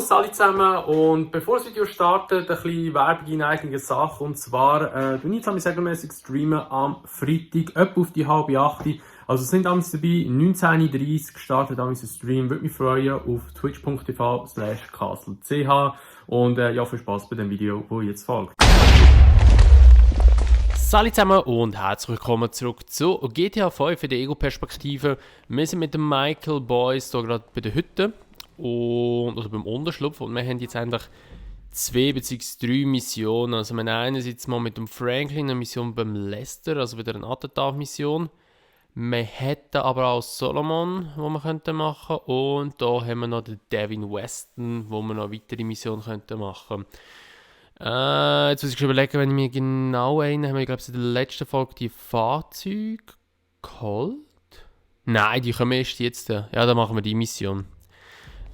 Servus alle zusammen und bevor das Video startet, ein bisschen Werbung in eigener Sache und zwar streame ich jetzt regelmäßig am Freitag, etwa auf die 7:30. Also es sind damals dabei, 19:30 gestartet ein Stream, würde mich freuen auf twitch.tv/castle.ch und ja, viel Spaß bei dem Video, das jetzt folgt. Salut zusammen und herzlich willkommen zurück zu GTA 5 in der Ego-Perspektive. Wir sind mit dem Michael Boys hier gerade bei der Hütte oder beim Unterschlupf und wir haben jetzt eigentlich 2 bzw. 3 Missionen. Also wir haben einerseits mal mit dem Franklin eine Mission beim Lester, also wieder eine Attentat-Mission. Wir hätten aber auch Solomon, die wir machen könnten. Und da haben wir noch den Devin Weston, wo wir noch eine weitere Mission machen könnten. Jetzt muss ich überlegen, wenn ich mir genau erinnere, haben wir, glaube ich, in der letzten Folge die Fahrzeuge geholt? Nein, die kommen erst jetzt. Ja, dann machen wir die Mission,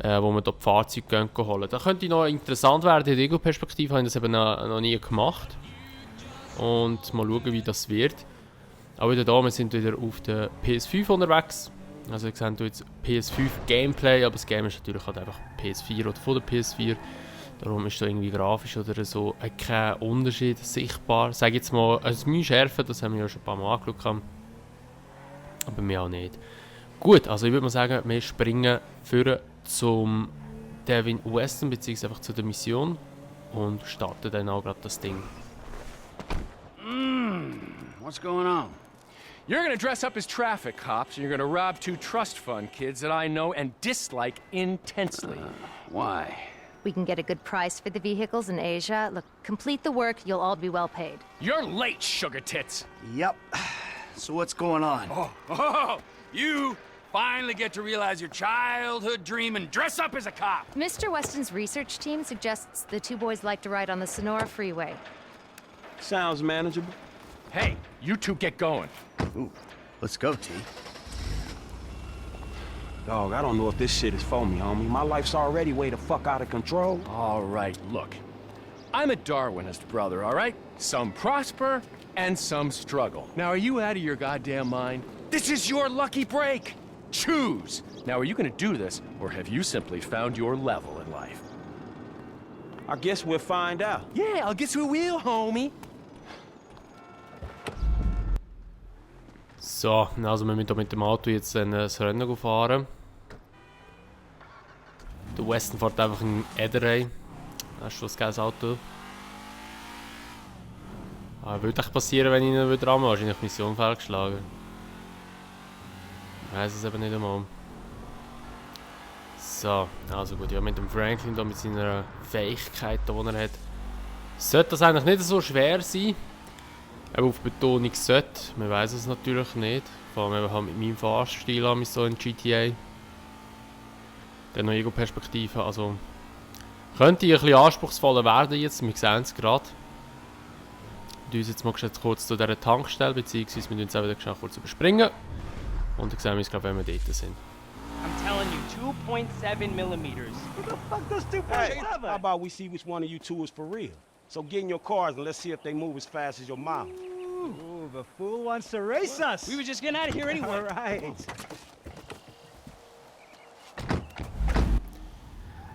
wo wir dort die Fahrzeuge holen. Da könnte noch interessant werden, in der Ego-Perspektive habe ich das eben noch nie gemacht. Und mal schauen, wie das wird. Aber wieder da, wir sind wieder auf der PS5 unterwegs. Also ihr seht jetzt PS5 Gameplay, aber das Game ist natürlich halt einfach PS4 oder von der PS4. Darum ist da irgendwie grafisch oder so kein Unterschied sichtbar. Ich sage jetzt mal, also das Mühschärfe, das haben wir ja schon ein paar Mal angeschaut. Aber mir auch nicht. Gut, also ich würde mal sagen, wir springen für zum Devin Weston, beziehungsweise einfach zu der Mission und starten dann auch gerade das Ding. What's going on? You're gonna dress up as traffic cops, and you're gonna rob 2 trust fund kids that I know and dislike intensely. Why? We can get a good price for the vehicles in Asia. Look, complete the work, you'll all be well paid. You're late, sugar tits! Yep. So what's going on? Oh, you finally get to realize your childhood dream and dress up as a cop! Mr. Weston's research team suggests the 2 boys like to ride on the Sonora Freeway. Sounds manageable. Hey, you 2 get going. Ooh, let's go, T. Dog, I don't know if this shit is for me, homie. My life's already way the fuck out of control. All right, look. I'm a Darwinist, brother, all right? Some prosper and some struggle. Now, are you out of your goddamn mind? This is your lucky break. Choose. Now, are you gonna do this, or have you simply found your level in life? I guess we'll find out. Yeah, I guess we will, homie. So, also wir müssen hier mit dem Auto jetzt das Rennen fahren. Der Weston fährt einfach ein Ederei. Das ist schon ein geiles Auto. Aber würde echt passieren, wenn ich ihn wieder ramme? Wahrscheinlich Mission fehlgeschlagen. Ich weiss es eben nicht einmal. So, also gut, ja, mit dem Franklin, da mit seiner Fähigkeit, die er hat, sollte das eigentlich nicht so schwer sein. Aber auf Betonung sollte, man weiß es natürlich nicht. Vor allem halt mit meinem Fahrstil an so in GTA. Dann noch Ego-Perspektive, also könnte ein bisschen anspruchsvoller werden jetzt, wir sehen es gerade. Wir uns jetzt mal kurz zu dieser Tankstelle, beziehungsweise wir uns auch wieder kurz überspringen. Und dann sehen wir uns, glaube ich, wenn wir dort sind. I'm telling you, 2.7 millimeters. What the fuck does 2.7? Hey, how about we see which one of you 2 is for real? So get in your cars and let's see if they move as fast as your mom. Ooh, the fool wants to race us. We were just getting out of here anyway. All right.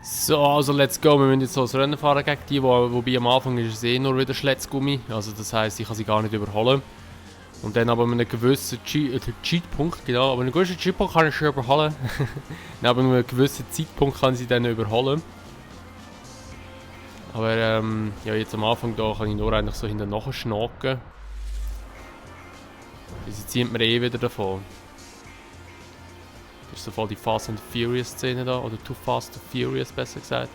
So, also let's go. Wir müssen jetzt so das Rennen fahren gegen die, wobei am Anfang ist es eh nur wieder Schletzgummi. Also das heisst, ich kann sie gar nicht überholen. Und dann aber mit einem gewissen Cheatpunkt, genau, aber einen gewissen Cheatpunkt kann ich schon überholen. Dann aber mit einem gewissen Zeitpunkt kann ich sie dann überholen. Aber ja, jetzt am Anfang da kann ich nur eigentlich so hinten nachschnacken. Sie zieht mir eh wieder davon. Das ist so voll die Fast and Furious Szene da, oder Too Fast to Furious besser gesagt.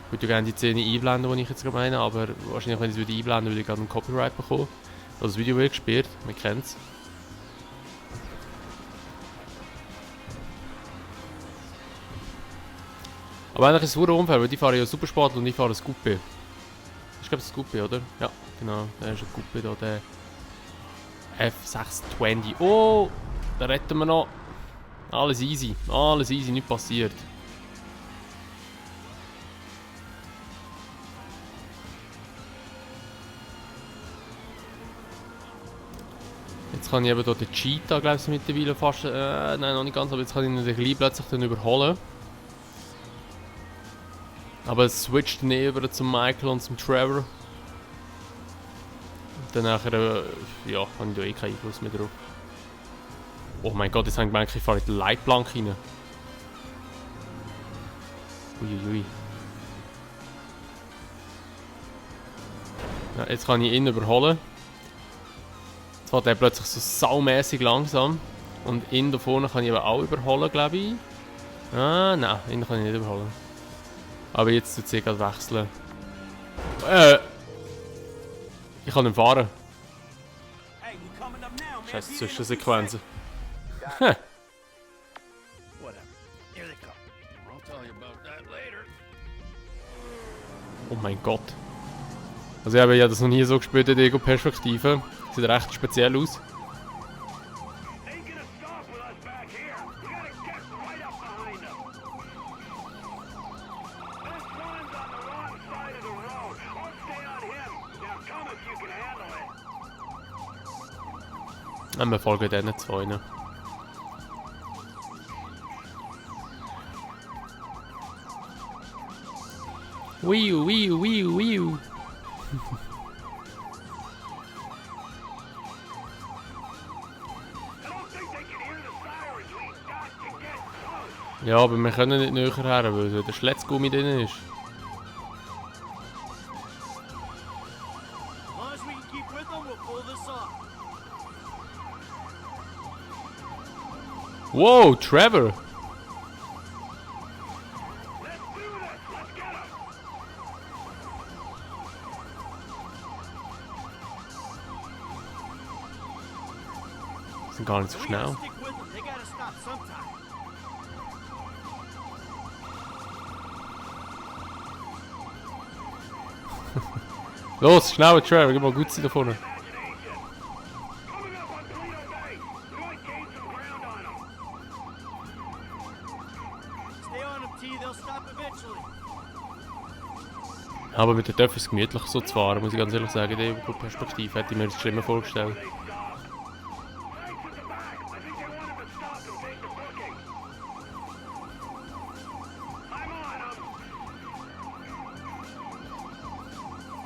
Ich würde gerne die Szene einblenden, die ich jetzt gerade meine, aber wahrscheinlich, wenn ich es wieder einblenden würde ich gerade einen Copyright bekommen. Also das Video wird gespielt, man kennt es. Aber eigentlich ist es super unfair, weil die fahren ja Supersport und ich fahre ein Coupé. Ich glaube, das ist ein Coupé, oder? Ja, genau. Der ist ein Coupé da, der F620. Oh, da retten wir noch. Alles easy, nichts passiert. Jetzt kann ich eben hier den Cheetah, glaube ich, mittlerweile fast... nein, noch nicht ganz, aber jetzt kann ich ihn gleich plötzlich dann überholen. Aber es switcht dann über zum Michael und zum Trevor. Und dann nachher, ja, habe ich da eh keinen Einfluss mehr drauf. Oh mein Gott, jetzt habe ich gemerkt, ich fahre in die Leitplanke rein. Uiuiui. Ja, jetzt kann ich ihn überholen. Jetzt fährt er plötzlich so saumässig langsam. Und ihn da vorne kann ich eben auch überholen, glaube ich. Ah, nein, ihn kann ich nicht überholen. Aber jetzt tut sie gerade wechseln. Ich kann ihn fahren. Scheiße, Zwischensequenzen. Oh mein Gott. Also ich habe ja das noch nie so gespielt in der Ego-Perspektive. Sieht recht speziell aus. Und wir folgen diesen zwei. Wiu, wiu, wiu, wiu. Ja, aber wir können nicht näher her, weil der Schletzgummi drin ist. Wow, Trevor! Sind gar nicht so schnell. Los, schnell, Trevor, gib mal gut Zeit da vorne. Aber mit der Töpfe ist es gemütlich so zu fahren, muss ich ganz ehrlich sagen. In der Perspektive hätte ich mir das schlimmer vorgestellt.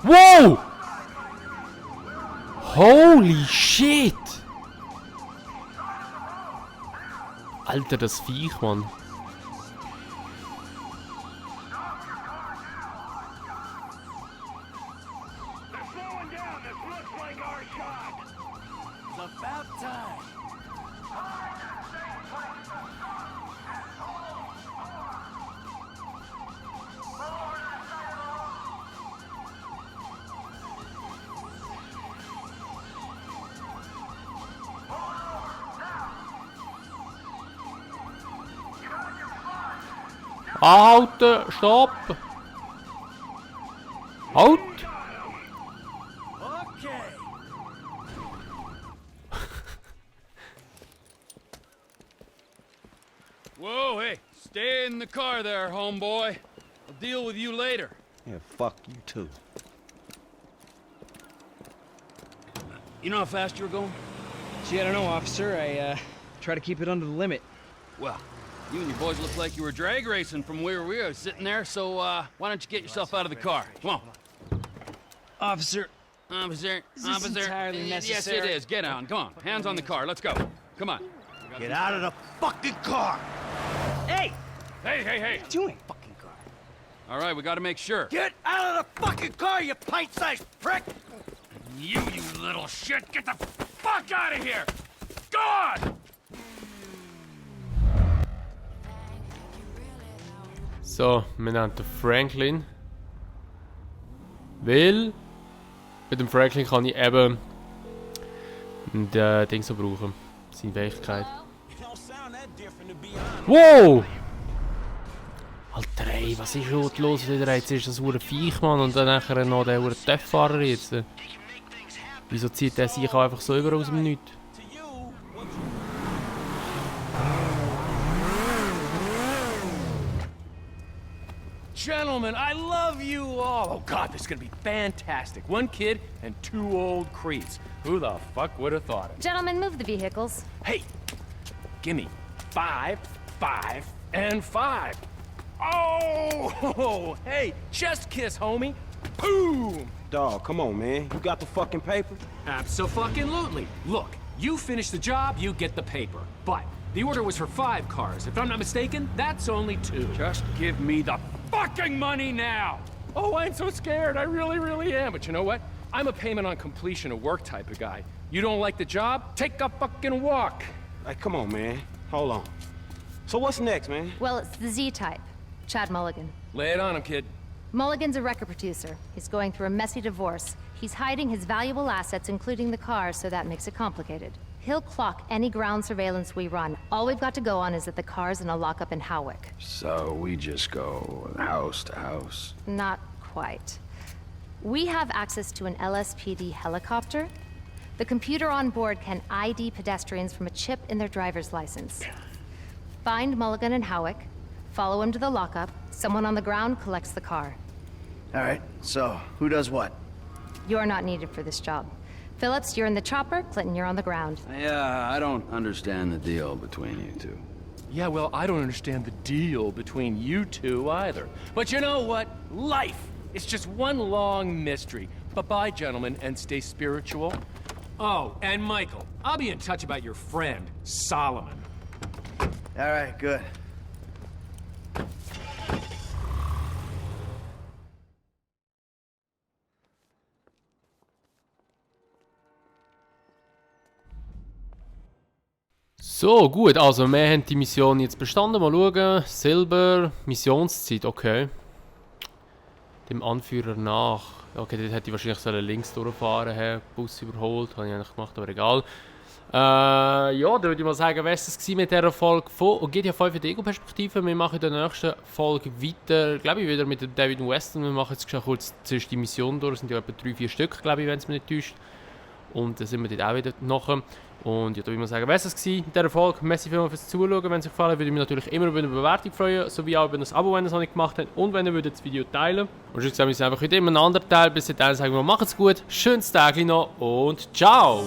Wow! Holy shit! Alter, das Viech, Mann. Halten! Stopp! Halt! Whoa, hey, stay in the car there, homeboy. I'll deal with you later. Yeah, fuck you too. You know how fast you were going? Gee, I don't know, officer. I try to keep it under the limit. Well, you and your boys look like you were drag racing from where we were sitting there, so why don't you get yourself out of the car? Come on. Officer, Officer, is this entirely necessary? Yes, it is. Get on. Come on. Hands on the car. Let's go. Come on. Get out of the fucking car! Hey! Hey, hey, hey. What are you doing? Fucking car. All right, we got to make sure. Get out of the fucking car, you pint-sized prick! You little shit. Get the fuck out of here. Go on. So, wir nennen den Franklin. Weil mit dem Franklin kann ich eben den Ding so brauchen. Seine Fähigkeit. Wow! Alter ey, was ist heute los wieder? Jetzt ist das hure Viech, Mann, und dann nachher noch der hure Töpffahrer jetzt. Wieso zieht der sich einfach so über aus dem Nichts? gentlemen, I love you all. Oh God, this is gonna be fantastic. 1 kid and 2 old creeps. Who the fuck would have thought it? Gentlemen, move the vehicles. Hey, gimme 5, 5, and 5. Oh, hey, chest kiss, homie. Boom. Dog, come on, man. You got the fucking paper? Abso-fucking-lutely. Look, you finish the job, you get the paper. But the order was for 5 cars. If I'm not mistaken, that's only 2. Just give me the fucking money now! Oh, I'm so scared. I really, really am. But you know what? I'm a payment on completion of work type of guy. You don't like the job? Take a fucking walk. Hey, come on, man. Hold on. So what's next, man? Well, it's the Z-type. Chad Mulligan. Lay it on him, kid. Mulligan's a record producer. He's going through a messy divorce. He's hiding his valuable assets, including the car, so that makes it complicated. He'll clock any ground surveillance we run. All we've got to go on is that the car's in a lockup in Howick. So we just go house to house? Not quite. We have access to an LSPD helicopter. The computer on board can ID pedestrians from a chip in their driver's license. Find Mulligan and Howick, follow him to the lockup, someone on the ground collects the car. All right, so who does what? You're not needed for this job. Phillips, you're in the chopper. Clinton, you're on the ground. Yeah, I don't understand the deal between you two. Yeah, well, I don't understand the deal between you two either. But you know what? Life is just one long mystery. Bye-bye, gentlemen, and stay spiritual. Oh, and Michael, I'll be in touch about your friend, Solomon. All right, good. So, gut, also wir haben die Mission jetzt bestanden. Mal schauen. Silber, Missionszeit, okay. Dem Anführer nach. Okay, dort hätte ich wahrscheinlich links durchfahren sollen, Bus überholt. Habe ich eigentlich gemacht, aber egal. Ja, dann würde ich mal sagen, wäre es mit dieser Folge von GTA 5 in der Ego-Perspektive. Wir machen in der nächsten Folge weiter, glaube ich, wieder mit dem David Weston. Wir machen jetzt schon kurz zuerst die Mission durch. Es sind ja etwa 3-4 Stück, glaube ich, wenn es mich nicht täuscht. Und dann sind wir dort auch wieder nachher. Und ja, da würde ich mal sagen, wäre es mit dieser Folge. Merci vielmals fürs Zuschauen. Wenn es euch gefallen hat, würde ich mich natürlich immer über eine Bewertung freuen, sowie auch über das Abo, wenn ihr es noch nicht gemacht habt. Und wenn ihr das Video teilen würdet. Und sonst sehen wir uns einfach wieder in einem anderen Teil. Bis dahin sagen wir, macht's gut, schönes Tag noch und ciao!